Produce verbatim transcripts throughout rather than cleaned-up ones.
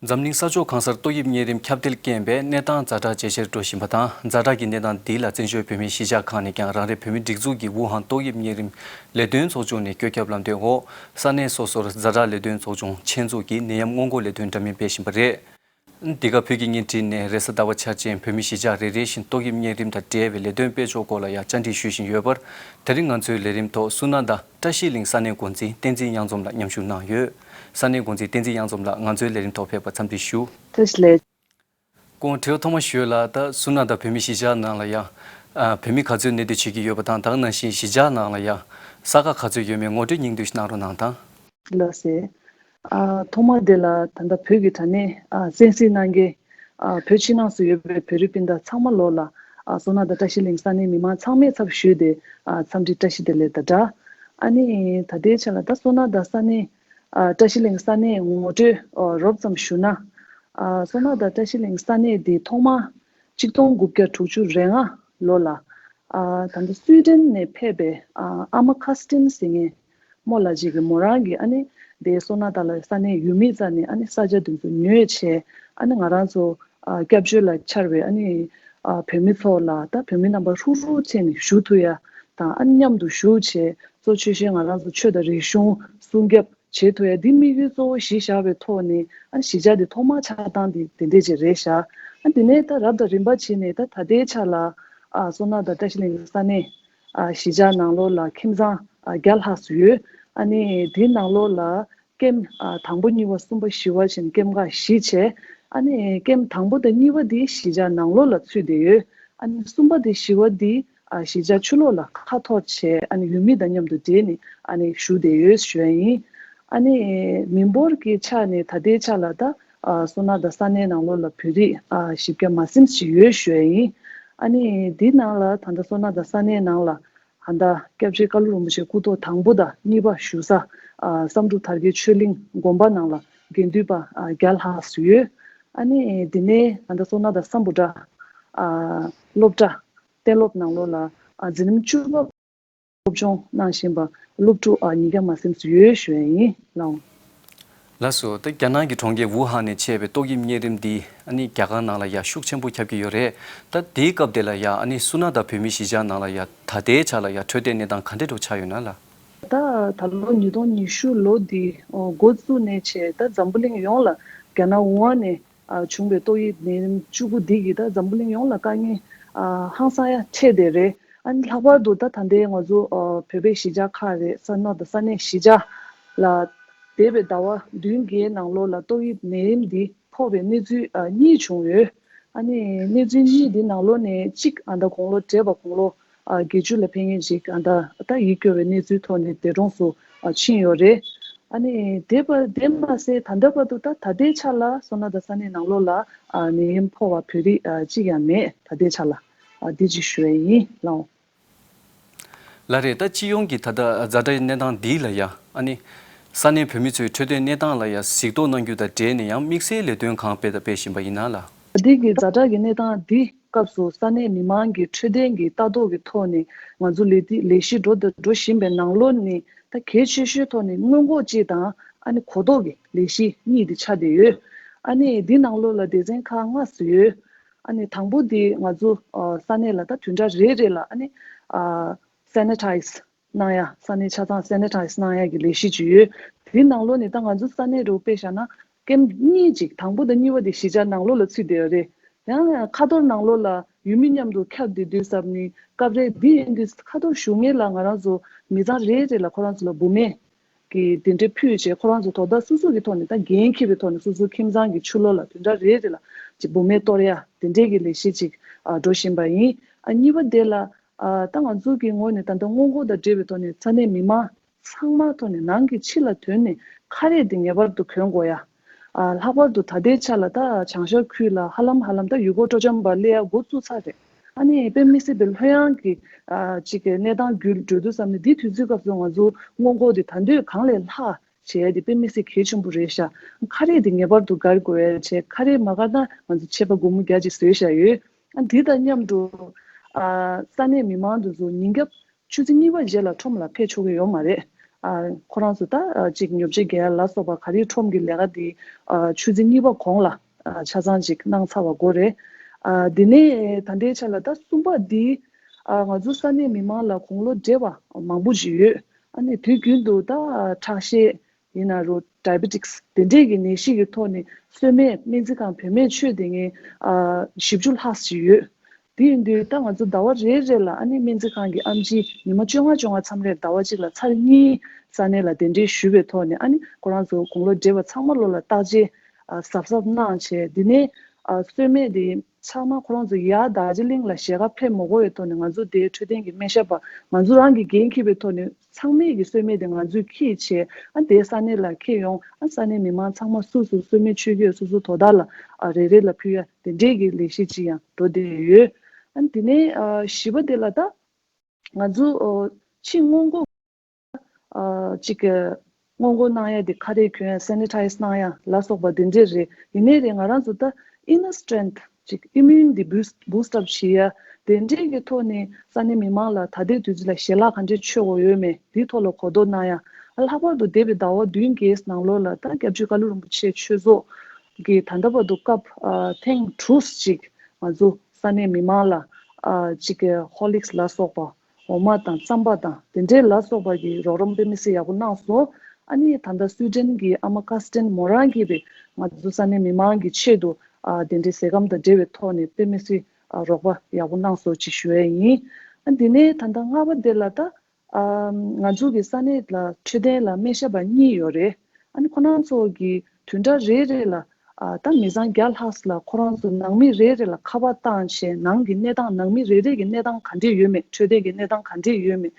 འཛམ་གླིང་ས་ཕྱོགས་གང་སར་ཏོག་དབྱིབས་གཉན་རིམས་ཁྱབ་གདལ་རྐྱེན་པས་གནས་སྟངས་ཛ་དྲག་ཇེ་ཆེར་འགྲོ་བཞིན་པ་དང་། ཛ་དྲག་གི་གནས་སྟངས་འདི་ལ་བཙན་བྱོལ་བོད་མིའི་གཞིས་ཆགས་ཁག་ནས་ཀྱང་རང་རེའི་བོད་མིའི་སྒྲིག་འཛུགས་ཀྱི་ཝུ་ཧན་ཏོག་དབྱིབས་གཉན་རིམས་ལས་དོན་ཚོགས་ཆུང་ནས་བཀོད་ཁྱབ་ལམ་སྟོན་འོག་ས་གནས་སོ་སོར་ཛ་དྲག་ལས་དོན་ཚོགས་ཆུང་ཆེད་འཛུགས་ཀྱིས་ནད་ཡམས་སྔོན་འགོག་ལས་དོན་འདྲ་མིན་སྤེལ་བཞིན་པ་རེད། འདི་ག་བོད་ཀྱི་བརྙན་འཕྲིན་ནས་རེས་གཟའ་ཟླ་བ་འཆར་ཅན་བོད་མིའི་གཞིས་ཆགས་རེ་རེ་བཞིན་ཏོག་དབྱིབས་གཉན་རིམས་དང་འབྲེལ་བའི་ལས་དོན་སྤེལ་ཕྱོགས་སྐོར་ལ་ཡང་བཅར་འདྲི་ཞུ་བཞིན་ཡོད་པར། དེ་རིང་ང་ཚོའི་ལས་རིམ་ཐོག་སུ་ན་ད་བཀྲ་ཤིས་གླིང་ས་གནས་འགོ་འཛིན་བསྟན་འཛིན་གཡང་འཛོམས་ལགས་མཉམ་ཞུགས་གནང་ཡོད། ས་གནས་འགོ་འཛིན་བསྟན་འཛིན་གཡང་འཛོམས་ལགས་ང་ཚོའི་ལས་རིམ་ཐོག་ཕེབས་པར་འཚམས་འདྲི་ཞུ། བཀྲ་ཤིས་བདེ་ལེགས། སྐུ་ངོ་དྲི་བ་ཐོག་མ་ཞུས་ལ། ད་སུ་ན་ད་བོད་མི་གཞིས་ཆགས་ནང་ལ་ཡང་ཨ་བོད་མི་ག་ཚོད་གནས་སྡོད་བྱེད་ཀྱི་ཡོད་པ་དང་། ད་ག་ནང་བཞིན་གཞིས་ཆགས་ནང་ལ་ཡང་ས་ཁག་ག་ཚོད་ཡོད་མེད་ངོ་སྤྲོད་སྙིང་བསྡུས་ཤིག་གནང་རོགས་གནང་དང་། ལགས་སེ། ཨ་ཐོག་མ་དེ་ལ་ད་ལྟ་བོད་ཀྱི་དྲ་གནས་ཨ་གསན་གཟིགས་གནང་མཁན་ཨ་བོད་ཕྱི་ནང་སུ་ཡོད་པའི་བོད་རིགས་སྤུན་ཟླ་ཚང་མ་ལོ་ལ་ཨ་སོ་ན་ད་བཀྲ་ཤིས་གླིང་ས་གནས་མི་མང་ཚང་མའི་ཚབ་ཞུས་ཏེ་ཨ་འཚམས་འདྲི་བཀྲ་ཤིས་བདེ་ལེགས་དང་སྦྲགས། ཨ་ནི་ད་ལྟའི་ཆ་ལ་ད་སོ་ན་ད་ས་གནས་ཨ་བཀྲ་ཤིས་གླིང་ས་གནས་ངོ་སྤྲོད་ཨ་རོབ་ཙམ་ཞུ་ན། ཨ་སོ་ན་ད་བཀྲ་ཤིས་གླིང་ས་གནས་འདི་ཐོག་མ་གཅིག་སྟོང་དགུ་བརྒྱ་དྲུག་ཅུ་རེ་ལྔ་ལོ་ལ་ཨ་ད་ལྟ་སུའི་ཌེན་ནས་ཕེབས་པའི་ཨ་ཨ་མ་ཁ་སི་ཏིན་ཟེར་མཁན་རྨོ་ལགས་ཅིག་གིས་མོ་རང་གིས་ཨ་ནི་དེ་སོ་ན་ད་ལ་ས་གནས་ཡུལ་མི་རྩ་ནས་ཨ་ནི་ས་ཆ་དེ་ཚོ་ཉོས་བྱས། ཨ་ནི་ང་རང་ཚོ་ཨ་སྐྱབས་བཅོལ་ལ་འཆར་བའི་ཨ་ནི་ཨ་བོད་མི་ཚོ་ལ་ད་བོད་མི་རྣམ་པ་ཧྲུག་ཧྲུག་བྱས་ནས་བཞུགས་ཐུབ་ཡ་དང་། ཨ་ནི་མཉམ་དུ་བཞུགས་བྱས་གཙོ་ཆེ་ཤོས་ང་རང་ཚོ་ཆོས་དང་རིག་གཞུང་སྲུང་སྐྱོབ་བྱེད་ཐུབ་ཡ་འདི་དམིགས་ཡུལ་གཙོ་བོ་གཞི་བཞག་པའི་ཐོག་ནས། ཨ་ནི་གཞིས་ཆགས་འདི་ཐོག་མ་ཆགས་སྟངས་འདི་དེ་འདྲས་ཅིག་རེད་ཤག་ཨ་དེ་ནས་ད་རབ་དང་རིམ་པ་བྱས་ནས་ད་ད་ལྟའི་ཆ་ལ་ཨ་སོ་ན་ད་བཀྲ་ཤིས་གླིང་ས་གནས་ཨ་གཞིས་ཆགས་ནང་ལོགས་ལ་ཁྱིམ་ཚང་ཨ་བརྒྱ་ལྷག་ཙམ་ཡོད། ཨ་ནི་དེའི་ནང་ལོགས་ལ་ཀེམ་ཨ་དང་པོ་གཉིས་པ་གསུམ་པ་བཞི་པ་བྱས་ནས་ཀེམ་ཁག་བཞི་བྱས། ཨ་ནི་ཀེམ་དང་པོ་དང་གཉིས་པ་འདི་གཞིས་ཆགས་ནང་ལོགས་ལ་ཚུད་བསྡད་ཡོད། ཨ་ནི་གསུམ་པ་དང་བཞི་པ་འདི་ཨ་གཞིས་ཆགས་ཕྱི་ལོགས་ལ་ཁ་ཐོར་བྱས། ཨ་ནི་ཡུལ་མི་དང་མཉམ་དུ་འབྲེལ་ནས་ཨ་ནི་བཞུགས་བསྡད་ཡོད་ཞུ་ཡ་ཡིན། ཨ་ནི་མི་འབོར་གྱི་ཆ་ནས་ད་ལྟའི་ཆ་ལ་ད་ཨ་སོ་ན་ད་ས་གནས་ནང་ལོགས་ལ་བོད་རིགས་ཨ་བཞི་བརྒྱ་མ་ཟིན་ཞིག་ཡོད་ཞུ་ཡ་ཡིན། ཨ་ནི་འདི་ནང་ལ་ད་ལྟ་སོ་ན་ད་ས་གནས་ནང་ལ་ད་ལྟ་སྐྱབས་རྗེ་ཀ་ལུ་རིན་པོ་ཆེ་སྐུ་ཐོག་དང་པོ་དང་གཉིས་པ་བཞུགས་ས་ཨ་བསམ་གྲུབ་དར་རྒྱས་ཆོས་གླིང་དགོན་པ་ནང་ལ་དགེ་འདུན་པ་ཨ་བརྒྱ་ལྷག་ཙམ་ཡོད། ཨ་ནི་འདི་ནས་ད་ལྟ་སོ་ན་ད་སམ་བྷོ་ཊ་ཨ་སློབ་གྲྭ་གཏན་སློབ་ནང་ལོགས་ལ་ཨ་འཛིན་རིམ་བཅུ་པ་སློབ་སྦྱོང་གནང་བཞིན་པ་སློབ་ཕྲུག་ཨ་ཉིས་བརྒྱ་མ་ཟིན་ཙམ་ཡོད་ཞུ་ཡ་ཡིན་ལགས། ལགས་སོ། ད་རྒྱ་ནག་གི་གྲོང་ཁྱེར་ཝུ་ཧན་ནས་མཆེད་པའི་ཏོག་དབྱིབས་གཉན་རིམས་འདི་ཨ་ནི་རྒྱ་གར་ནང་ལ་ཡ་ཤུགས་ཆེན་པོ་ཁྱབ་ཀྱི་ཡོད་རེད། ད་དེའི་སྐབས་དེ་ལ་ཡ་ཨ་ནི་སུ་ན་ད་བོད་མི་གཞིས་ཆགས་ནང་ལ་ཡ་ད་ལྟའི་ཆ་ལ་ཡ་འཕྲོད་བསྟེན་གནས་སྟངས་ག་འདྲ་འདྲ་ཆགས་ཡོད་ན་ལགས། ད་ད་ལོ་ཉིས་སྟོང་ཉི་ཤུ་ལོ་འདི་འགོ་བཙུགས་ནས་བྱས་ད་འཛམ་བུ་གླིང་ཡོངས་ལ་རྒྱ་ནག་ཝུ་ཧན་ནས་ཨ་བྱུང་བའི་ཏོག་དབྱིབས་ནད་རིམས་བཅུ་དགུ་འདི་གིས་ད་འཛམ་བུ་གླིང་ཡོངས་ལ་དཀའ་ངལ་ཨ་ཧང་སང་ཡ་འཕྲད་བསྡད་རེད། ཨ་ནི་ལྷག་པར་དུ་ད་ད་ལྟའི་ང་ཚོ་ཨ་བོད་པའི་གཞིས་ཆགས་ཁག་རེད། ས་ན་ད་ས་གནས་གཞིས་ཆགས་ལ་འདས་པའི་ཟླ་བ་བདུན་བརྒྱད་ནང་ལོགས་ལ་ཏོག་དབྱིབས་ནད་རིམས་འདི་ཕོག་པའི་གནས་ཚུལ་ཨ་གཉིས་བྱུང་ཡོད། ཨ་ནི་གནས་ཚུལ་གཉིས་འདི་ནང་ལོགས་ནས་གཅིག་ཨ་ད་དགུང་ལོ་བགྲེས་པ་དགུང་ལོ་ཨ་བརྒྱད་ཅུ་ལ་ཕེབས་མཁན་ཅིག་ཨ་ད་ད་ཡིད་སྐྱོ་བའི་གནས་ཚུལ་ཐོག་ནས་འདས་གྲོངས་སུ་ཨ་ཕྱིན་ཡོད་རེད། ཨ་ནི་དེ་བ་དེ་མ་ཟད་ད་ལྟ་བར་དུ་ད་ད་ལྟའི་ཆ་ལ་སོ་ན་ད་ས་གནས་ནང་ལོགས་ལ་ཨ་ནད་ཡམས་ཕོག་པ་བོད་རིགས་ཨ་གཅིག་ཀྱང་མེད། ད་ལྟའི་ཆ་ལ་ཨ་འདི་གཅིག་ཞུ་ཡ་ཡིན་ལགས། ལགས་རེད། ད་སྤྱི་ཡོངས་ཀྱི་ད་ལྟ་ཛ་དྲག་གནས་སྟངས་འདི་ལ་ཡ་ཨ་ནི་ས་གནས་བོད་མི་ཚོའི་འཕྲོད་བསྟེན་གནས་སྟངས་ལ་ཡ་གཟིགས་རྟོག་གནང་རྒྱུ་དང་འབྲེལ་ནས་ཡང་དམིགས་བསལ་ལས་དོན་གང་སྤེལ་དང་སྤེལ་བཞིན་པ་ཡིན་ན་ལགས། འདི་གི་ཛ་དྲག་གི་གནས་སྟངས་འདི་སྐབས་སུ་ས་གནས་མི་མང་གི་འཕྲོད་བསྟེན་གྱི་ལྟ་རྟོག་གི་ཐོག་ནས་ང་ཚོ་ལས་ལས་གཞི་འགྲོ་དང་འགྲོ་བཞིན་པའི་ནང་ལོགས་ནས་ད་གལ་ཆེ་ཤོས་ཐོག་ནས་སྔོན་འགོག་གཅིག་དང་ཨ་ནི་གོ་རྟོགས་ཀྱི་ལས་གཞི་གཉིས་དེ་ཆགས་བསྡད་ཡོད། ཨ་ནི་འདི་ནང་ལོགས་ལ་སྡེ་ཚན་ཁག་ལྔ་ཙམ་ཡོད། ཨ་ནི་དང་པོ་དེ་ང་ཚོ་ཨ་ས་གནས་ལ་ད་བདུན་ཕྲག་རེ་རེ་ལ་ཨ་ནི་ཨ་སེ་ནི་ཊའི་ཛི་གནང་ཡ། ས་གནས་ཆ་ཚང་སེ་ནི་ཊའི་ཛི་གནང་ཡ་གི་ལས་གཞི་ཅིག་ཡོད། དེའི་ནང་ལོགས་ནས་ད་ང་ཚོ་ས་གནས་རུ་དཔེ་བཞག་ན་ཀེམ་གཉིས་ཅིག་དང་པོ་དང་གཉིས་པ་དེ་གཞིས་ཆགས་ནང་ལོགས་ལ་ཚུད་བསྡད་ཡོད་རེད། ཡང་ཁ་ཐོར་ནང་ལོགས་ལ་ཡུལ་མི་མཉམ་དུ་ཁྱབ་བསྡད་དུས་ཙམ་ནས་སྐབས་རེ་འདི་ཡིན་དུས་ཁ་ཐོར་བཞུགས་མཁན་ལ་ང་རང་ཚོ་མི་ཚང་རེ་རེ་ལ་ཁོ་རང་ཚོ་ལ་འབུ་སྨན་གྱི་དེ་འདྲ་ཕུལ་བྱས་ཁོ་རང་ཚོ་དོ་བདག་སོ་སོ་གི་ཐོག་ནས་ད་འགན་འཁྱེར་བའི་ཐོག་ནས་སོ་སོའི་ཁྱིམ་ཚང་གི་ཕྱི་ལོགས་ལ་བདུན་ཕྲག་རེ་རེ་ལ་ཅིག་འབུ་སྨན་གཏོར་ཡ་དེ་འདྲའི་གི་ལས་གཞི་ཅིག་ཨ་འགྲོ་བཞིན་པ་ཡིན། ཨ་གཉིས་པ་དེ་ལ་ཨ་ད་ང་ཚོ་གི་ངོས་ནས་ད་ལྟ་སྔོན་འགོག་དང་འབྲེལ་བའི་ཐོག་ནས་ས་གནས་མི་མང་ཚང་མ་ཐོག་ནས་ནང་གི་ཕྱི་ལ་ཐོན་ནས་ཁ་རས་དེ་ངེས་པར་དུ་གྱོན་དགོས་ཡ། ཨ་ལྷག་པར་དུ་ད་ལྟའི་ཆ་ལ་ད་བྱང་ཤར་ཁུལ་ལ་ཧ་ལམ་ཧ་ལམ་ད་ཡུལ་སྐོར་སྤྲོ་འཆམ་པ་སླེབས་ཡ་འགོ་བཙུགས་ཚར་རེད། ཨ་ནི་དཔེ་མི་སྲིད་པའི་ལྷོད་ཡངས་ཀྱི་ཨ་ཅིག་གི་གནས་སྟངས་བརྒྱུད་འགྲོ་དུས་ཙམ་ནས་འདི་དུས་ཚོད་སྐབས་སུ་ང་ཚོ་སྔོན་འགོག་དེ་ད་འདོད་གང་ལས་ལྷག་བྱས་ཏེ་དཔེ་མི་སྲིད་གལ་ཆེན་པོ་རེད་ཤག་ཁ་རས་དེ་ངེས་པར་དུ་གར་དགོས་ཡ་བྱས། ཁ་རས་མ་གར་ན་ང་ཚོ་ཆད་པ་སྒོར་མོ་བརྒྱ་ཅིག་བཟོས་བཞག་ཡོད། ཨ་འདི་དང་མཉམ་དུ་ཨ་ས་གནས་མི་མང་དེ་ཚོ་ཉིན་རྒྱབ་ཆུ་ཚོད་གཉིས་པ་རྗེས་ལ་ཁྲོམ་ལ་ཕེབས་ཆོག་གི་ཡོད་མ་རེད། ཨ་ཁོ་རང་ཚོ་ད་ཨ་ཅིག་ཉོ་ཆ་རྒྱག་ཡ་ལ་སོགས་པ་ག་རེ་ཁྲོམ་གྱི་ལས་ཀ་དེ་ཨ་ཆུ་ཚོད་གཉིས་པ་གོང་ལ་ཨ་ཆ་ཚང་ཅིག་གནང་ཚར་བ་དགོས་རེད། ཨ་དེ་ནས་ད་ལྟའི་ཆ་ལ་ད་གསུམ་པ་འདི་ཨ་ང་ཚོ་ས་གནས་མི་མང་ལ་དགུང་ལོ་བགྲེས་པ་མང་པོ་ཞིག་ཡོད། ཨ་ནི་དུས་རྒྱུན་དུ་ད་ཨ་ཁྲག་ཤེད་ཡིན་ན་རུ་ཌའི་བེ་ཊིག་སི་དེ་འདྲས་ཀྱི་ནད་གཞི་གི་ཐོག་ནས་གསོལ་སྨན་སྨན་རྩིས་ཁང་བོད་སྨན་མཆོད་བསྡད་མཁན་ཨ་བཞི་བཅུ་ལྷག་ཞིག་ཡོད། དེ་ཡིན་དུས་ད་ང་ཚོ་ཟླ་བ་རེ་རེ་ལ་ཨ་ནི་སྨན་རྩིས་ཁང་གི་ཨེམ་ཆི་ཉི་མ་བཅོ་ལྔ་བཅོ་ལྔ་མཚམས་རེར་ཟླ་བ་གཅིག་ལ་ཚར་གཉིས་ས་གནས་ལ་གདན་འདྲེན་ཞུས་པའི་ཐོག་ནས་ཨ་ནི་ཁོ་རང་ཚོ་དགུང་ལོ་བགྲེས་པ་ཚང་མ་ལོ་ལ་བརྟག་དཔྱད་ཨ་གཟབ་གཟབ་གནང་བྱས། དེ་ནས་ཨ་གསོལ་སྨན་དེ་ཚང་མ་ཁོ་རང་ཚོ་ཡར་རྡོ་རྗེ་གླིང་ལ་ཞལ་ཁ་ཕེབས་མ་དགོས་པའི་ཐོག་ནས་ང་ཚོ་དེའི་འཕྲོད་བསྟེན་གྱི་སྨན་ཞབས་པ་ང་ཚོ་རང་གིས་འགན་འཁྱེར་བའི་ཐོག་ནས་ཚང་མས་ཀྱི་གསོལ་སྨན་དེ་ང་ཚོས་འཁྱེར་བྱས་ཨ་དེའི་ས་གནས་ལ་འཁྱེར་ཡོང་། ཨ་ས་གནས་མི་མང་ཚང་མ་སུ་སུ་གསོལ་སྨན་མཆོད་ཀྱི་ཡོད། སོ་སོ་དོ་བདག་ལ་ཨ་རེ་རེ་ལ་ཕུལ་ཡ་དེ་འདྲས་ཀྱི་ལས་གཞི་ཅིག་ཡང་འགྲོ་བསྡད་ཡོད། ཨ་དེ་ནས་ཨ་བཞི་པ་དེ་ལ་ད་ང་ཚོ་ཨ་ཕྱི་སྔོན་འགོག་ཨ་ཅིག་གི་སྔོན་འགོག་གནང་ཡ་དེ་ཁ་རས་གྱོན་ཡ་སེ་ནི་ཊའི་ཛི་གནང་ཡ་ལ་སོགས་པ་དེ་འདྲས་རེད། ཡིན་ནའི་རེད་ང་རང་ཚོ་ད་ཨི་ནར་སི་ཊེ་རེན་ཐི་ཅིག་ཨི་མིའུ་ནི་ཊི་བུ་སི་ཊི་བུ་སི་ཊི་ཨབ་བྱེད་ཡ་དེ་འདྲས་ཀྱི་ཐོག་ནས་ས་གནས་མི་མང་ལ་ད་ལྟའི་དུས་ཚོད་ལ་ཞལ་ལག་ག་འདྲས་མཆོད་དགོས་ཡོད་མེད་དེའི་ཐོག་ལ་གོ་རྟོགས་གནང་ཡ། ལྷག་པར་དུ་འདས་པའི་ཟླ་བ་བདུན་བརྒྱད་ནང་ལོགས་ལ་ད་སྐྱབས་རྗེ་ཀ་ལུ་རིན་པོ་ཆེ་ཆོས་ཚོགས་ཀྱིས་ད་ལྟ་བར་དུ་སྐབས་ཨ་ཐེངས་དྲུག་ཅིག་ང་ཚོ་ས་གནས་མི་མང་ལ་ཨ་ཅིག་གི་ཧོར་ལིག་སི་ལ་སོགས་པ། འོ་མ་དང་རྩམ་པ་དང་དེ་འདྲའི་ལ་སོགས་པ་གི་རོགས་རམ་དཔེ་མི་སྲིད་ཡག་པོ་གནང་སོང་། ཨ་ནི་ད་ལྟ་སུའི་ཌེན་གྱི་ཨ་མ་ཀར་སི་ཊེན་མོ་རང་གིས་པའི་ང་ཚོ་ས་གནས་མི་མང་གི་ཆེད་དུ་ཨ་དེ་འདྲའི་ཟས་སྐོམ་དང་འབྲེལ་བའི་ཐོག་ནས་དཔེ་མི་སྲིད་ཨ་རོགས་པ་ཡག་པོ་གནང་སོང་ཅིག་ཞུ་ཡས་ཡིན། ཨ་དེ་ནས་ད་ལྟ་ལྔ་པ་དེ་ལ་ད་ཨ་ང་ཚོ་གི་ས་གནས་ལ་འཕྲོད་བསྟེན་ལ་སྨན་ཞབས་པ་གཉིས་ཡོད་རེད། ཨ་ནི་ཁོ་རང་ཚོ་གི་བདུན་ཕྲག་རེ་རེ་ལ་ཨ་ད་མི་ཚང་བརྒྱ་ལྷག་ཙམ་ལ་ཁོ་རང་ཚོ་ནང་མི་རེ་རེ་ལ་ཁ་པར་བཏང་བྱས་ནང་གི་གནས་སྟངས་ནང་མི་རེ་རེ་གི་གནས་སྟངས་ག་འདྲས་ཡོད་མེད་འཕྲོད་བསྟེན་གྱི་གནས་སྟངས་ག་འདྲས་ཡོད་མེད།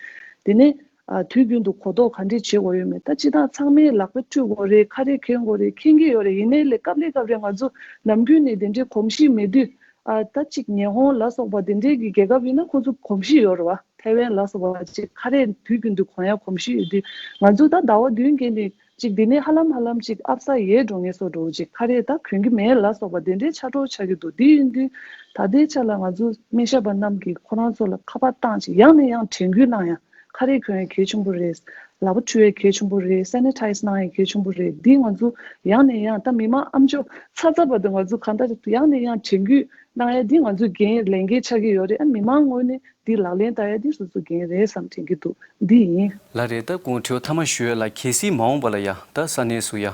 དེ་ནས་ཨ་དུས་རྒྱུན་དུ་གོ་རྟོགས་ག་འདྲས་བྱེད་དགོས་ཡོད་མེད། ད་སྤྱིར་བཏང་ཚང་མས་ལག་པ་འཁྲུད་དགོས་རེད། ཁ་རས་གྱོན་དགོས་རེད། མཁྱེན་གྱི་ཡོད་རེད། ཡིན་ནའི་ལས་སྐབས་ལས་སྐབས་རེ་ང་ཚོ་ནམ་རྒྱུན་ནས་དེ་འདྲའི་གོམས་གཤིས་མེད་དུས་ཨ་ད་ཅིག་ཉི་ཧོང་ལ་སོགས་པ་དེ་འདྲའི་གི་རྒྱལ་ཁབ་ཡིན་ན་ཁོ་ཚོ་གོམས་གཤིས་ཡོད་རེད་བ། ཐའེ་ཝན་ལ་སོགས་པ་ཅིག་ཁ་རས་དུས་རྒྱུན་དུ་གོན་ཡ་གོམས་གཤིས་ཡོད་དུས་ང་ཚོ་ད་ཟླ་བ་བདུན་བརྒྱད་ནས་ཅིག་འདི་ནས་ཧ་ལམ་ཧ་ལམ་ཅིག་ཨབ་ས་ཡལ་འགྲོ་ངེས་སོ་འགྲོ། ཅིག་ཁ་རས་ད་གྱོན་གྱི་མེད་ལ་སོགས་པ་དེ་འདྲའི་ཆགས་འགྲོ་ཆགས་ཀྱི་འདུག་འདི་ཡིན་དུས་ད་ལྟའི་ཆ་ལ་ང་ཚོ་སྨན་ཞབས་པ་རྣམས་ཀྱིས་ཁོ་རང་ཚོ་ལ་ཁ་པར་བཏང་ཅིག་ཡང་ནས་ཡང་དྲན་སྐུལ་གནང་ཡ། ཁ་རས་གྱོན་ཡ་གལ་ཆེན་པོ་རེད། ལག་པ་འཁྲུ་ཡ་གལ་ཆེན་པོ་རེད། སེ་ནི་ཊའི་ཛི་གནང་ཡ་གལ་ཆེན་པོ་རེད། འདི་ང་ཚོ་ཡང་ནས་ཡང་ད་མི་མང་ཨ་མཆོག་ཚ་ཚ་བར་དུ་ང་ཚོ་གང་ལྟར་ཡང་ནས་ཡང་དྲན་སྐུལ་གནང་ཡ་འདི་ང་ཚོའི་འགན་ལས་འགན་ཆགས་ཀྱི་ཡོད་རེད། ཨ་མི་མང་ངོས་ནས་འདི་ལག་ལེན་བསྟར་ཡ་འདི་སོ་སོའི་འགན་རེད་བསམ་དྲན་གྱི་འདུག་འདི་ཡིན། ལགས་རེད། ད་དགོངས་དྲོ་མཐའ་མ་ཞུ་ཡ་ལ་གལ་སྲིད་མ་འོངས་པ་ལ་ཡ་ད་ས་གནས་སུ་ཡ་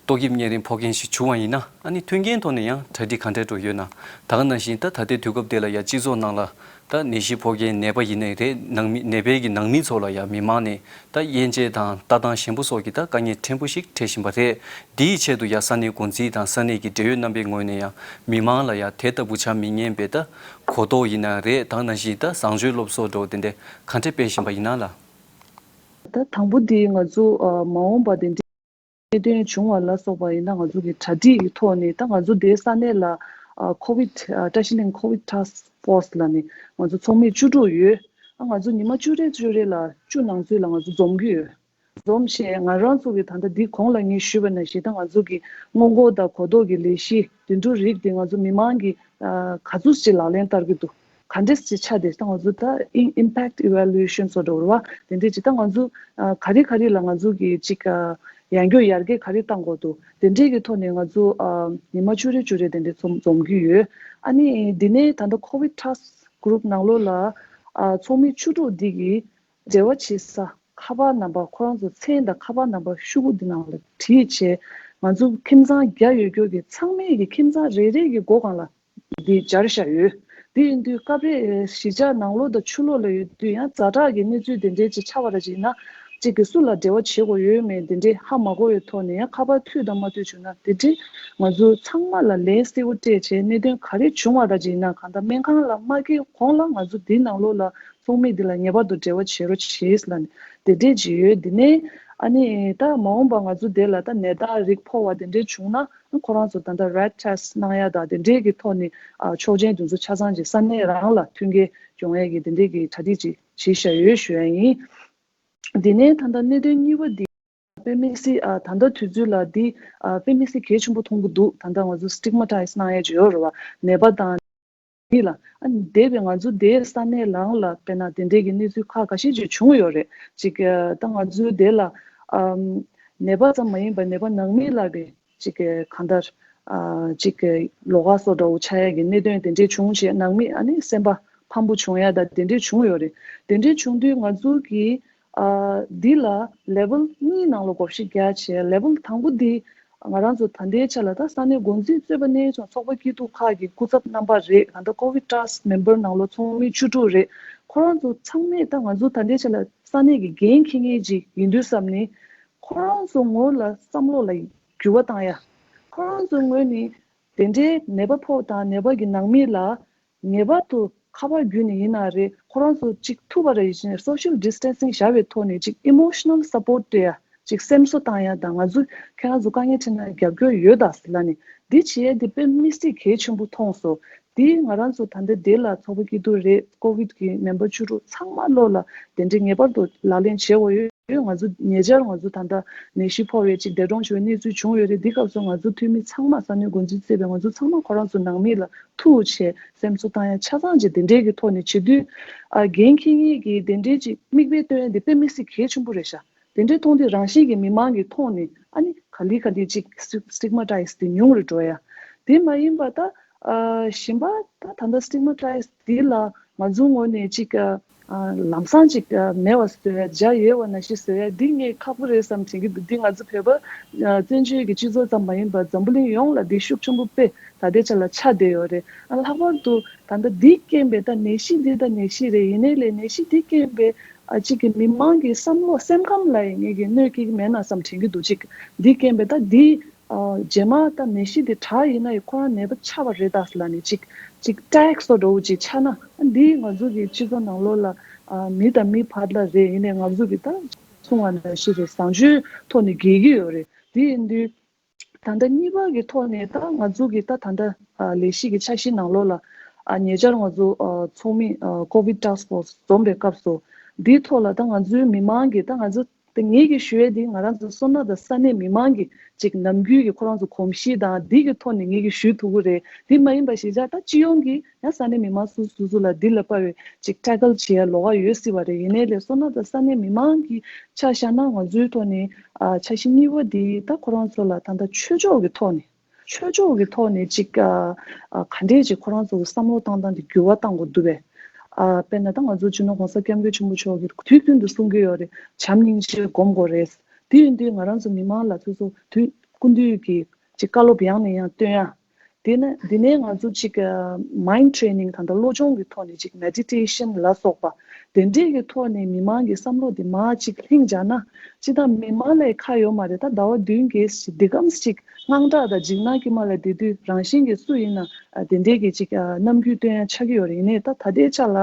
ཏོག་དབྱིབས་གཉན་རིམས་ཕོག་མཁན་ཞིག་བྱུང་བ་ཡིན་ན་ཨ་ནི་མཐུན་རྐྱེན་ཐོག་ནས་ཡང་གྲ་སྒྲིག་ག་འདྲ་འགྲོ་ཡོད་ན། ད་ག་ནང་བཞིན་ད་ད་ལྟའི་དུས་སྐབས་དེ་ལ་ཡ་སྤྱི་ཚོགས་ནང་ལ་ད་ནད་གཞི་ཕོག་མཁན་ནད་པ་ཡིན་ནའི་རེད། ནང་མི་ནད་པའི་གི་ནང་མི་ཚོ་ལ་ཡ་མི་མང་ནས་ད་དབྱེ་འབྱེད་དང་ལྟ་སྟངས་ཞན་པོ་སོགས་ཀྱི་ད་དཀའ་ངལ་ཕྲན་བུ་ཞིག་འཕྲད་བཞིན་པ་རེད། འདིའི་ཆེད་དུ་ཡ་ས་གནས་འགོ་འཛིན་དང་ས་གནས་ཀྱི་འབྲེལ་ཡོད་རྣམ་པའི་ངོས་ནས་ཡང་མི་མང་ལ་ཡ་དེ་ལྟ་བུ་ཆ་མི་ཉན་པའི་ད་གོ་རྟོགས་ཡིན་ན་རེད། ད་ནང་བཞིན་ད་བཟང་སྤྱོད་སློབ་གསོ་འདྲ་བོ་དེ་འདྲ་ག་འདྲ་སྤེལ་བཞིན་པ་ཡིན་ན་ལགས། ད་དང་པོ་དེ་ང་ཚོ་ཨ་མ་འོངས་པ་དེ་འདྲའི་གནད་དོན་བྱུང་བ་ལ་སོགས་པ་ཡིན་ན་ང་ཚོ་གི་གྲ་སྒྲིག་གི་ཐོག་ནས་ད་ང་ཚོ་དེའི་ས་གནས་ལ་ཨ་ཁོ་ཝིད་ཨ་བཀྲ་ཤིས་གླིང་ཁོ་ཝིད་ཊཱསྐ་ཕོར་སི་ལ་ནི་ང་ཚོ་ཚོགས་མི་བཅུ་དྲུག་ཡོད། ཨ་ང་ཚོ་ཉི་མ་བཅུ་རེ་བཅུ་རེ་ལ་བཅུ་ནང་ཚུད་ལ་ང་ཚོ་འཛོམས་ཀྱི་ཡོད། འཛོམས་བྱས་ང་རང་ཚོ་གི་ད་ལྟ་འདི་གོང་ལ་ངས་ཞུས་པ་ནང་བཞིན་ད་ང་ཚོ་གི་སྔོན་འགོག་དང་གོ་རྟོགས་ཀྱི་ལས་གཞི་དེ་འདྲ་རིགས་དེ་ང་ཚོ་མི་མང་གིས་ཨ་ག་ཚོད་ཅིག་ལག་ལེན་བསྟར་གྱི་འདུག་ག་འདྲས་ཅིག་ཆགས་བསྡད། ད་ང་ཚོ་ད་ཨིན་ཨིམ་པེག་ཊི་ཨི་ཝེ་ལུ་ཨེ་ཤན་སོགས་འགྲོ་བ་དེ་འདྲས་ཅིག་ད་ང་ཚོ་ཨ་ག་རེ་ག་རེ་ལ་ང་ཚོ་གི་ཅིག་ཨ་ཡང་སྐྱོ་ཡར་རྒྱས་ག་རེ་བཏང་དགོས་འདུག་དེ་འདྲས་ཀྱི་ཐོག་ནས་ང་ཚོ་ཨ་ཉི་མ་བཅུ་རེ་བཅུ་རེ་དེ་འདྲས་འཛོམས་འཛོམས་ཀྱི་ཡོད། ཨ་ནི་འདི་ནས་ད་ལྟ་ཁོ་ཝིད་ཊཱསྐ་གུ་རུབ་ནང་ལོགས་ལ་ཨ་ཚོགས་མི་བཅུ་དྲུག་འདི་གི་འབྲེལ་བ་བྱེད་ས་ཁ་པར་ནམ་པར་ཁོ་རང་ཚོ་མཚན་དང་ཁ་པར་ནམ་པར་ཤོག་གུ་འདི་ནང་ལ་བྲིས་བྱས་ང་ཚོ་ཁྱིམ་ཚང་བརྒྱ་ཡོད་རྒྱུ་གི་ཚང་མས་ཀྱི་ཁྱིམ་ཚང་རེ་རེ་གི་སྒོ་སྒང་ལ་འདི་སྦྱར་བཞག་ཡོད། དེ་ཡིན་དུས་སྐབས་རེ་གཞིས་ཆགས་ནང་ལོགས་དང་ཕྱི་ལོགས་ལ་ཡོད་དུས་ཡང་ཛ་དྲག་གི་གནས་ཚུལ་དེ་འདྲའི་ཅིག་ཆགས་པ་ར་ཅིག་ཡིན་ན་གཅིག་གིས་སུ་ལ་འབྲེལ་བ་བྱེད་དགོས་ཡོད་མེད་དེ་འདྲའི་ཧ་མ་གོ་བའི་ཐོག་ནས་ཡང་ཁ་པར་མཐུད་དང་མ་མཐུད་བྱུང་ན་དེ་འདྲའི་ང་ཚོ་ཚང་མ་ལ་ལན་གསལ་པོ་སྤྲད་བྱས་གནད་དོན་ག་རེ་བྱུང་བ་ར་ཅིག་ཡིན་ན་གང་ལྟར་སྨན་ཁང་ལ་མ་སྐྱེལ་གོང་ལ་ང་ཚོ་འདི་ནང་ལོགས་ལ་ཚོགས་མི་འདི་ལ་ངེས་པར་དུ་འབྲེལ་བ་བྱེད་རོགས་བྱེད་ལབ་ནས་དེ་འདྲས་ཅིག་ཡོད། དེ་ནས་ཨ་ནི་ད་མ་འོངས་པ་ང་ཚོ་དེ་ལ་ད་ནད་རྟགས་རིགས་ཕོག་པ་དེ་འདྲས་བྱུང་ན་ཁོ་རང་ཚོ་ད་ལྟ་རེད་ཊེ་སི་ཊི་གནང་ཡ་དང་དེ་འདྲས་ཀྱི་ཐོག་ནས་ཨ་ཆོག་མཆན་དེ་ཚོ་ཆ་ཚང་ཅིག་ས་གནས་རང་ལ་མཐུན་རྐྱེན་ཡོང་ཡ་གི་དེ་འདྲས་ཀྱི་གྲ་སྒྲིག་ཅིག་བྱེད་བཞག་ཡོད་ཞུ་ཡ་ཡིན། དེ་ནས་ད་ལྟ་གནད་དོན་གཉིས་པ་འདི་དཔེ་མི་སྲིད་ཨ་ད་ལྟ་དུས་ཚོད་ལ་འདི་ཨ་དཔེ་མི་སྲིད་གལ་ཆེན་པོ་མཐོང་གི་འདུག་ད་ལྟ་ང་ཚོ་སི་ཊིག་མ་ཊའིཛ་གནང་ཡ་ཅིག་ཡོད་རེད་བ། ནད་པ་དང་ མི་ལ། ཨ་ནི་འདས་པའི་ང་ཚོ་དེའི་ས་གནས་ནང་ལ་དཔེར་ན་དེ་འདྲའི་གི་གནས་ཚུལ་ཁག་ཁ་ཤས་ཅིག་བྱུང་ཡོད་རེད། ཅིག་ཨ་ད་ང་ཚོའི་དེ་ལ་ཨམ་ནད་པ་ཙམ་མ་ཡིན་པར་ནད་པ་ནང་མི་ལ་གི་ཅིག་གི་གང་ལྟར་ཨ་ཅིག་གི་ལོགས་ཀ་སོགས་འདྲ་བོ་ཆགས་ཡ་གི་གནད་དོན་དེ་འདྲས་བྱུང་བྱས་ནང་མི་ཨ་ནི་སེམས་པ་ཕམ་པོ་བྱུང་ཡ་ད་དེ་འདྲས་བྱུང་ཡོད་རེད། དེ་འདྲས་བྱུང་དུས་ང་ཚོ་གི་ཨ་འདི་ལ་ལེ་ཝལ་གཉིས་ནང་ལ་བགོ་བཤའ་རྒྱག་བྱས། ལེ་ཝལ་དང་པོ་འདི་ང་རང་ཚོ་ད་ལྟའི་ཆ་ལ་ད་ས་གནས་འགོ་འཛིན་གཙོས་པ་གནས་ཆུང་ཚོགས་པ་སྐྱིད་སྡུག་ཁག་གི་སྐུ་ཚབ་རྣམ་པ་རེད། ད་ལྟ་ཀོ་ཝིད་ཊཱ་སི་ཀི་མེམ་བར་ནང་ལོགས་ཚོགས་མི་བཅུ་དྲུག་རེད། ཁོ་རང་ཚོ་ཚང་མས་ད་ང་ཚོ་ད་ལྟའི་ཆ་ལ་ས་གནས་ཀྱི་འགན་འཁྱེར་མཁན་ཅིག་ཡིན་དུས་ཙམ་ནས་ཁོ་རང་ཚོ་ངོས་ལ་བསམ་བློ་ལ་འགྱུར་བ་བཏང་ཡ། ཁོ་རང་ཚོའི་ངོས་ནས་དེ་འདྲའི་ནད་པ་ཕོག་དང་ནད་པ་གི་ནང་མི་ལ་ངེས་པར་དུ་ཁ་པར་བརྒྱུད་ནས་ཡིན་ན་རེད། ཁོ་རང་ཚོ་གཅིག་ཐུག་པ་རེ་ཡིན་ཕྱིན་སོ་ཤལ་ཌི་སི་ཊེན་སིང་བྱ་བའི་ཐོག་ནས་ཅིག་ཨི་མོ་ཤི་ནལ་སབ་པོར་ཊི་སྤྲད་ཡ། ཅིག་སེམས་གསོ་བཏང་ཡ་དང་། ང་ཚོ་ཁྱེད་རང་ཚོ་དཀའ་ངལ་འཕྲད་ན་རྒྱབ་སྐྱོར་ཡོད་ད་ཟེར་ལབ་ནས་འདི་བྱེད་ཡ་འདི་དཔེ་མི་སྲིད་གལ་ཆེན་པོ་མཐོང་སོང་། འདི་ང་རང་ཚོ་ད་ལྟ་འདི་ལ་ཚོགས་པ་སྐྱིད་སྡུག་རེད། ཀོ་ཝིད་ཀྱི་མེམ་བར་བཅུ་དྲུག་ཚང་མ་བློ་ལ་དེ་འདྲའི་ངེས་པར་དུ་ལག་ལེན་བྱེད་དགོས་ཡོད། ཡོད། ང་ཚོ་ཉེ་ཆར་ང་ཚོ་ད་ལྟ་ནད་གཞི་ཕོག་པའི་ཅིག་འདས་གྲོངས་བྱུང་བའི་གནས་ཚུལ་བྱུང་ཡོད་རེད། འདི་སྐབས་སུ་ང་ཚོ་འཐུས་མི་ཚང་མ་ས་གནས་འགོ་འཛིན་གཙོས་པའི་ང་ཚོ་ཚང་མ་ཁོ་རང་ཚོ་ནང་མི་ལ་ཐུག་བྱས་སེམས་གསོ་བཏང་ཡ་ཆ་ཚང་ཅིག་དེ་འདྲའི་གི་ཐོག་ནས་བྱེད་དུས། ཨ་འགན་འཁྱེར་མཁན་གྱིས་དེ་འདྲའི་ཅིག་མིག་དཔེ་སྟོན་ཡ་འདི་དཔེ་མི་སྲིད་གལ་ཆེན་པོ་རེད་ཤག་དེ་འདྲའི་མཐོང་དུས་རང་བཞིན་གྱིས་མི་མང་གི་ཐོག་ནས་ཨ་ནི་ག་ལེ་ག་ལེ་ཅིག་སི་ཊིག་མ་ཊའིཛ་དེ་ཉུང་རུ་འགྲོ་ཡ། དེ་མ་ཡིན་པ་ད་ཨ་གཞན་པ་ད་ད་ལྟ་སི་ཊིག་མ་ཊའིཛ་དེ་ལ་ང་ཚོའི་ངོས་ནས་ཅིག་ཨ། ཨ་ལམ་སང་ཅིག་ཨ་མེད་པ་བཟོ་ཡ། འཇའ་ཡལ་བ་ནང་བཞིན་བཟོ་ཡ་འདི་ངས་ཁག་པོ་རེད་བསམ་དྲན་གྱི་འདུག་འདི་ང་ཚོ་བོད་པ་ཨ་བཙན་བྱོལ་གྱི་སྤྱི་ཚོགས་ཙམ་མ་ཡིན་པར་འཛམ་བུ་གླིང་ཡོངས་ལ་འདི་ཤུགས་ཆེན་པོ་དཔེ་ད་ལྟའི་ཆ་ལ་ཆགས་བསྡད་ཡོད་རེད། ཨ་ལྷག་པར་དུ་ད་ལྟ་འདི་རྐྱེན་པས་ད་ནད་གཞི་འདི་ད་ནད་གཞི་རེད། ཡིན་ནའི་ལས་ནད་གཞི་འདི་རྐྱེན་པས་ཨ་ཅིག་གི་མི་མང་གི་བསམ་བློ་སེམས་ཁམས་ལ་ཡང་ངེད་ཀྱིས་གནོད་སྐྱེལ་གྱི་མེད་ན་བསམ་དྲན་གྱི་འདུག་ཅིག་འདི་རྐྱེན་པས་ད་འདི། ཨ་རྗེས་མ་ད་ནད་གཞི་འདི་དྲག་ཡིན་ན་ཡང་ཁོ་རང་ནད་པ་ཆགས་པ་རེད་ད་ཟེར་ལབ་ནས་ཅིག་ཅིག་ཊེག་སོགས་འདྲ་བོ་ཅིག་ཆགས་ན། ཨ་འདིས་ང་ཚོ་གི་སྤྱི་ཚོགས་ནང་ལོགས་ལ་ཨ་མི་དང་མི་བར་ལ་རེད། ཡིན་ནའི་ང་ཚོ་གི་ད་གསུང་བ་ནང་བཞིན་རེད། བཟང་སྤྱོད་ཐོག་ནས་འགལ་གྱི་ཡོད་རེད། དེ་ཡིན་དུས་ད་ལྟ་གཉིས་པ་གི་ཐོག་ནས་ད་ང་ཚོ་གི་ད་ད་ལྟ་ཨ་ལས་གཞི་གི་འཆར་གཞི་ནང་ལོགས་ལ་ཨ་ཉེ་ཆར་ང་ཚོ་ཨ་ཚོགས་མི་ཨ་ཀོ་ཝིད་ཊཱ་སི་ཀི་ཕོར་སི་འཛོམས་པའི་སྐབས་སུ་འདིའི་ཐོག་ལ་ད་ང་ཚོའི་མི་མང་གི་ད་ང་ཚོ། དེ་ངེད་ཀྱིས་ཞུ་ཡས་དེ་ང་རང་ཚོ་སོ་ན་དང་ས་གནས་མི་མང་གི་ཅིག་ནམ་རྒྱུན་གྱི་ཁོ་རང་ཚོ་གོམས་གཤིས་དང་འདི་གི་ཐོག་ནས་ངེད་ཀྱིས་ཞུ་ཐུབ་ཀྱི་རེད། དེ་མ་ཡིན་པ་གཞིས་ཆགས་ད་སྤྱི་ཡོངས་ཀྱི་ཡང་ས་གནས་མི་མང་སོ་སོ་སོ་ལ་འདི་ལ་དཔའ་བའི་ཅིག་ཊེ་ཀལ་བྱེད་ཡ་ལོགས་ཀ་ཡོད་སྲིད་པ་རེད། ཡིན་ནའི་ལས་སོ་ན་དང་ས་གནས་མི་མང་གི་ཆ་བཞག་ན་ང་ཚོའི་ཐོག་ནས་ཨ་འཆར་གཞི་གཉིས་པ་འདི་ད་ཁོ་རང་ཚོ་ལ་ད་ལྟ་ཆོས་ཕྱོགས་ཀྱི་ཐོག་ནས། ཆོས་ཕྱོགས་ཀྱི་ཐོག་ནས་ཅིག་ཨ་ཨ་ག་འདྲས་ཅིག་ཁོ་རང་ཚོ་གི་བསམ་བློ་བཏང་སྟངས་དེ་འགྱུར་བ་གཏང་དགོས་འདུག་པས། ཨ་དཔེར་ན་ད་ང་ཚོ་སྤྱི་ནོར་༸གོང་ས་༸སྐྱབས་མགོན་ཆེན་པོ་མཆོག་གིས་དུས་རྒྱུན་དུ་གསུང་གི་ཡོད་རེད། བྱམས་སྙིང་རྗེ་སྒོམ་དགོས་རེད། དེ་ཡིན་དུས་ང་རང་ཚོ་མི་མང་ལ་ཚོ་ཚོ་དུས་ཀུན་འདུས་ཀྱི་ཅིག་བཀའ་སློབ་ཡང་ནས་ཡང་བཏོན་ཡ། དེ་ནས་འདི་ནས་ང་ཚོ་ཅིག་ཨ་མའིན་ཌི་ཊི་རེ་ནིང་ད་ལྟ་བློ་སྦྱོང་གི་ཐོག་ནས་ཅིག་མེ་ཌི་ཊེ་ཤན་ལ་སོགས་པ་དེ་འདྲས་ཀྱི་ཐོག་ནས་མི་མང་གི་བསམ་བློ་དེ་མར་ཅིག་ལྷིང་འཇགས་ན། སྤྱིར་བཏང་མི་མང་ལ་ཁ་ཡོད་མ་རེད། ད་ཟླ་བ་བདུན་བརྒྱད་ཅིག་འདི་གམ་ཅིག་དངངས་སྐྲག་དང་འཇིགས་སྣང་དཀྱིལ་མ་ལ་བསྡད་དུས་རང་བཞིན་གྱིས་སུ་ཡིན་ན་ཨ་དེ་འདྲས་ཀྱི་ཅིག་ཨ་རྣམ་འགྱུར་སྟོན་ཡ་ཆགས་ཀྱི་ཡོད་རེད། ཡིན་ནའི་ད་ད་ལྟའི་ཆ་ལ་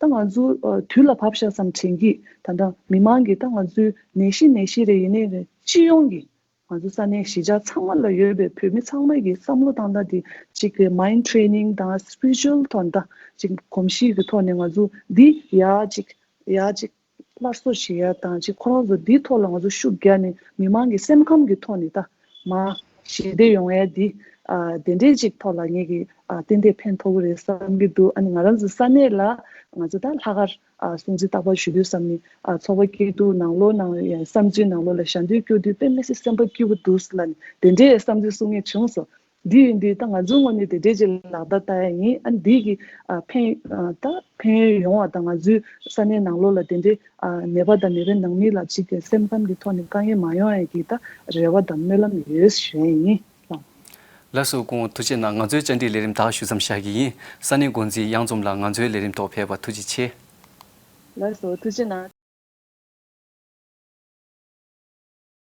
ད་ང་ཚོ་ཨ་དུས་ལ་བབ་ཤག་བསམ་དྲན་གྱི། ད་ལྟ་མི་མང་གིས་ད་ང་ཚོའི་ནད་གཞི་ནད་གཞི་རེད། ཡིན་ནའི་རེད། སྤྱི་ཡོངས་ཀྱི་ང་ཚོ་ས་གནས་གཞིས་ཆགས་ཚང་མ་ལ་ཡོད་པའི་བོད་མི་ཚང་མ་གི་བསམ་བློ་བཏང་སྟངས་དེ་གཅིག་གི་མའིན་ཌི་ཊི་རེ་ནིང་དང་སི་པི་རི་ཅུ་ཨལ་ཐོག་ནས་ད་གཅིག་གོམས་གཤིས་ཀྱི་ཐོག་ནས་ང་ཚོ་འདི་ཡར་གཅིག་ཡར་གཅིག་སླར་གསོ་བྱེད་ཡ་དང་གཅིག་ཁོ་རང་ཚོ་འདིའི་ཐོག་ལ་ང་ཚོ་ཤུགས་རྒྱག་ནས་མི་མང་གི་སེམས་ཁམས་ཀྱི་ཐོག་ནས་ད་མར་ཞི་བདེ་ཡོང་ཡ་འདི་ཨ་དེ་འདྲའི་གཅིག་ཐོག་ལ་ངེད་ཀྱི་ཨ་ཏན་ཏན་ཕན་ཐོགས་ཀྱི་རེད་བསམ་གྱི་འདུག་ཨ་ནི་ང་རང་ཚོ་ས་གནས་ལ་ང་ཚོ་ད་ལྷག་དཀར། ཨ་སྲུང་བརྩི་རྟག་པར་ཞུ་དུས་ཙམ་ནས་ཨ་ཚོགས་པ་སྐྱིད་སྡུག་ནང་ལོགས་ནང་ཡང་བསམ་ཚུལ་ནང་ལོགས་ལ་ཞལ་འདོན་སྐྱོར་དུས་དཔེ་མི་སྲིད་སེམས་པ་སྐྱིད་པོ་འདུག་ཟེར་ལབ་ནས་དེ་འདྲའི་བསམ་ཚུལ་གསུང་མཁན་བྱུང་སོང་། འདི་ཡིན་དུས་ད་ང་ཚོའི་ངོས་ནས་དེ་འདྲའི་ཅིག་ལག་བརྡ་བལྟ་ཡ་ཡིན། ཨ་འདི་གི་ཨ་ཕན་ཨ་ད་ཕན་ཡོན་ཡོང་བ་དང་ང་ཚོའི་ས་གནས་ནང་ལོགས་ལ་དེ་འདྲའི་ཨ་ནད་པ་དང་ནད་པའི་ནང་མི་ལ་ཅིག་གི་སེམས་ཁམས་ཀྱི་ཐོག་ནས་དཀའ་ངལ་མ་ཡོང་ཡ་གི་ད་རེ་བ་དང་སྨོན་ལམ་ཡོད་ཞུ་ཡ་ཡིན། ལགས་སོ། སྐུ་ངོ་ཐུགས་རྗེ་གནང་། ང་ཚོའི་བཅར་འདྲིའི་ལས་རིམ་ད་ག་ཞུ་མཚམས་བཞག་གི་ཡིན། ས་གནས་འགོ་འཛིན་གཡང་འཛོམས་ལགས་ང་ཚོའི་ལས་རིམ་ཐོག་ཕེབས་པར་ཐུགས་རྗེ་ཆེ། ལགས་སོ། ཐུགས་རྗེ་གནང་།